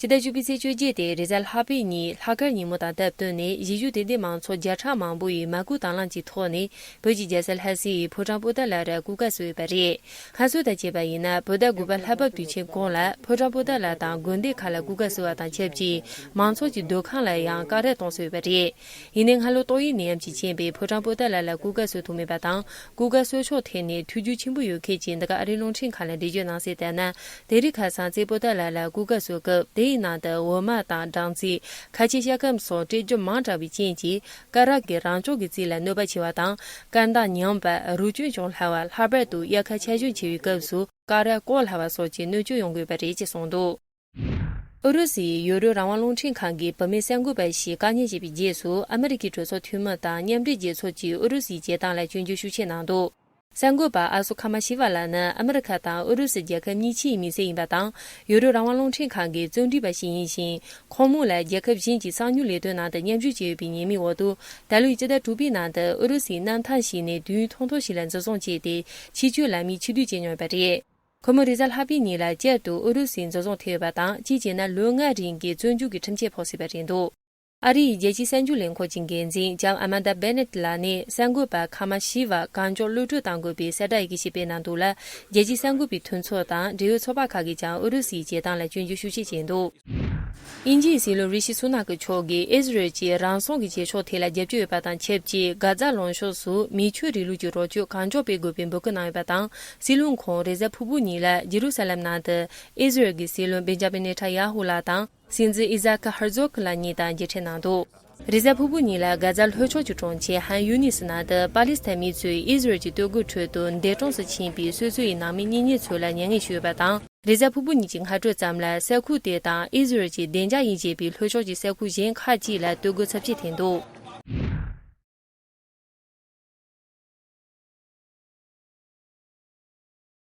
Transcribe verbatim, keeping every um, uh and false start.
ཕྱི་ཟླ་བཅུ་པའི་ཚེས་བཅོ་བརྒྱད་དེ་རེས་གཟའ་ལྷག་པའི་ཉིན་ལྷག་དཀར་ཉིན་མོ་དང་སྟབས་བསྟུན་ནས་གཞིས་བཞུགས་དད་ལྡན་མང་ཚོགས་བརྒྱ་ཕྲག་མང་པོ་ཡིས་མ་སྐུལ་དང་བླངས་ཀྱི་ཐོག་ནས་བོད་ཀྱི་རྒྱལ་ས་ལྷ་སའི་ཕོ་བྲང་པོ་ཏཱ་ལ་རུ་སྐུ་སྐར་བཟོས་ཡོད་པ་རེད། སྔར་སྲོལ་དང་བཅས་པ་ཡིན་ན་བོད་ཟླ་དགུ་པ་ལྷ་བབས་དུས་ཆེན་གོང་ལ་ཕོ་བྲང་པོ་ཏཱ་ལ་དང་དགོན་སྡེ་ཁག་ལ་སྐུ་སྐར་བཟོ་བ་དང་ཆབས་ཅིག་མང་ཚོགས་ཀྱི་སྡོད་ཁང་ལ་ཡང་སྐར་ར་གཏོང་སྲོལ་ཡོད་པ་རེད། ཡིན་ནའི་སྔ་ལོ་ཏོག་དབྱིབས་ནད་ཡམས་ཀྱི་རྐྱེན་པས་ཕོ་བྲང་པོ་ཏཱ་ལ་ལ་སྐུ་སྐར་བཟོ་ཐུབ་མེད་པ་དང་། སྐུ་སྐར་བཟོ་ཕྱོགས་ཐད་ནས་ཐུགས་རྒྱུས་ཆེན་པོ་ཡོད་མཁན་གྱིས་འདི་ག་ཨ་རིའི་རླུང་འཕྲིན་ཁང་ལ་འགྲེལ་བརྗོད་གནང་གསལ་ལྟར་ན། དེ་རིང་ཁ་སང་རྩེ་པོ་ཏཱ་ལ་ལ་སྐུ་སྐར་བཟོ་སྐབས་དེའི་ནང་དུ་འོ་མ་དང་སྦྲང་རྩི། ཁ་ཆེ་ཤ་སྐམ་སོགས་སྤྲད་རྒྱུ་མང་དྲགས་པའི་རྐྱེན་གྱིས་སྐར་ར་གི་རང་བྱུང་གི་རྩི་ལ་གནོད་པ་ཆེ་བ་དང་། སྐར་མདའ་ཉམས་པ། རུལ་སྐྱོན་བྱུང་སླ་བ། ལྷག་པར་དུ་དབྱར་ཁ་ཆར་ཞོད་ཆེ་བའི་སྐབས་སུ་སྐར་ར་བཀོག་སླ་བ་སོགས་ཀྱི་གནོད་སྐྱོན་ཡོང་གི་ཡོད་པ་རེད་ཅེས་གསུངས་འདུག་ཨུ་རུ་སུའི་ཡུ་རོབ་རང་དབང་རླུང་འཕྲིན་ཁང་གི་བུད་མེད་གསར་འགོད་པ་ཞིག་བཀག་ཉར་བྱས་པའི་རྗེས་སུ། ཨ་མི་རི་ཀའི་གྲོས་ཚོགས་འཐུས་མི་དང་མཉམ་འབྲེལ་རྒྱལ་ཚོགས་ཀྱིས་ཨུ་རུ་སུའི་བྱེད་སྟངས་ལ་སྐྱོན་བརྗོད་ཤུགས་ཆེ་གནང་འདུག་གསར་འགོད་པ་ཨ་སུ་ཁ་མ་ཤི་ཝ་ལགས་ནི་ཨ་མི་རི་ཁ་དང་ཨུ་རུ་སུ་རྒྱལ་ཁབ་གཉིས་ཆའི་མི་སེར་ཡིན་པ་དང་། ཡུ་རོབ་རང་དབང་རླུང་འཕྲིན་ཁང་གི་བརྩོན་འགྲུས་པ་ཞིག་ཡིན་ཞིང་། ཁོང་མོ་ལ་རྒྱལ་ཁབ་གཞན་གྱི་གསང་ཉུལ་ལས་དོན་ནང་དུ་མཉམ་ཞུགས་བྱས་ཡོད་པའི་ཉེས་མིང་འོག་ཏུ། ད་ལོའི་སྤྱི་ཟླ་དྲུག་པའི་ནང་དུ་ཨུ་རུ་སུའི་གནམ་ཐང་ཞིག་ནས་དུས་ཡུན་ཐུང་ཐུང་ཞིག་ལ་འཛིན་བཟུང་བྱས་ཏེ། ཕྱི་སྐྱོད་ལམ་ཡིག་ཕྱིར་བསྡུ་བྱས་མྱོང་ཡོད་པ་རེད། ཁོ་མོ་རེས་གཟའ་ལྷག་པའི་ཉིན་ལ་བསྐྱར་དུ་ཨུ་རུ་སུའི་འཛིན་བཟུང་ཐེབས་ཡོད་པ་དང་། གཅིག་བྱས་ན་ལོ་ལྔ་རིང་གི་བཙོན་འཇུག་གི་ཁྲིམས་ཆད་ཕོག་སྲིད་པ་རེད་འདུག་ཨ་རིའི་རྒྱལ་སྤྱིའི་གསར་འགྱུར་ལས་ཁུངས་ཀྱི་འགན་འཛིན་ལྕམ་ཨ་མན་ཌ་སྦེ་ནེཊ་ལགས་ནས་གསར་འགོད་པ་ཁ་མ་ཤི་ཝ་གང་མགྱོགས་གློད་གྲོལ་གཏང་དགོས་པའི་གསལ་བསྒྲགས་ཡི་གེ་ཞིག་སྤེལ་གནང་འདུག་ལ། རྒྱལ་སྤྱིའི་གསར་འགོད་པའི་མཐུན་ཚོགས་དང་འབྲེལ་ཡོད་ཚོགས་པ་ཁག་གིས་ཀྱང་ཨུ་རུ་སུའི་བྱེད་སྟངས་ལ་སྐྱོན་བརྗོད་ཤུགས་ཆེ་བྱས་འདུག་དབྱིན་ཇིའི་སྲིད་བློན་རི་ཤི་སུ་ནག་གི་མཆོག་གིས་ཨི་ཟི་རལ་གྱིས་རང་སྲུང་གི་བྱེད་ཕྱོགས་ཐད་ལ་རྒྱབ་སྐྱོར་ཡོད་པ་དང་ཆབས་ཅིག་གྷ་ཛ་ལུང་ཕྱོགས་སུ་མི་ཆོས་རིང་ལུགས་ཀྱི་རོགས་སྐྱོར་གང་མགྱོགས་སྤེལ་དགོས་པའི་འབོད་སྐུལ་གནང་ཡོད་པ་དང་། སྲིད་བློན་ཁོང་རེས་གཟའ་ཕུར་བུ་ཉིན་ལ་ཇེ་རུ་ས་ལེམ་ནང་དུ་ཨི་ཟི་རལ་གྱི་སྲིད་བློན་བེན་ཇ་མིན་ནེ་ཐན་ཡ་ཧུ་ལགས་དང་། སྲིད་འཛིན་ཨི་ཟ་ཀ་ཧར་ཛོག་ལགས་གཉིས་དང་མཇལ་འཕྲད་གནང་འདུག་རེས་གཟའ་ཕུར་བུ་ཉིན་ལ་གྷ་ཛ་ལྷོ་ཕྱོགས་ཀྱི་གྲོང་ཁྱེར་ཧན་ཡུ་ནི་སི་ནང་དུ་པ་ལི་སི་ཐན་མི་ཚོས་ཨི་ཟི་རལ་གྱི་སྟོད་གོས་ཁྲོད་དུ་འདས་གྲོངས་སུ་ཕྱིན་པའི་སོ་སོ་ཡི་ནང་མི་གཉེན་ཉེ་ཚོ་ལ་མྱ་ངན་ཞུས་པ་དང་། རེས་གཟའ་ཕུར་བུ་ཉིན་གྱི་སྔ་དྲོ་ཙམ་ལ་ས་ཁུག་དེ་དང་ཨི་ཟི་རལ་གྱི་བདེ་འཇགས་ཡིན་ཞེས་པའི་ལྷོ་ཕྱོགས་ཀྱི་ས་ཁུག་གཞན་ཁག་ཅིག་ལ་སྟོད་གོས་ཚབས་ཆེ་འཐེན་འདུག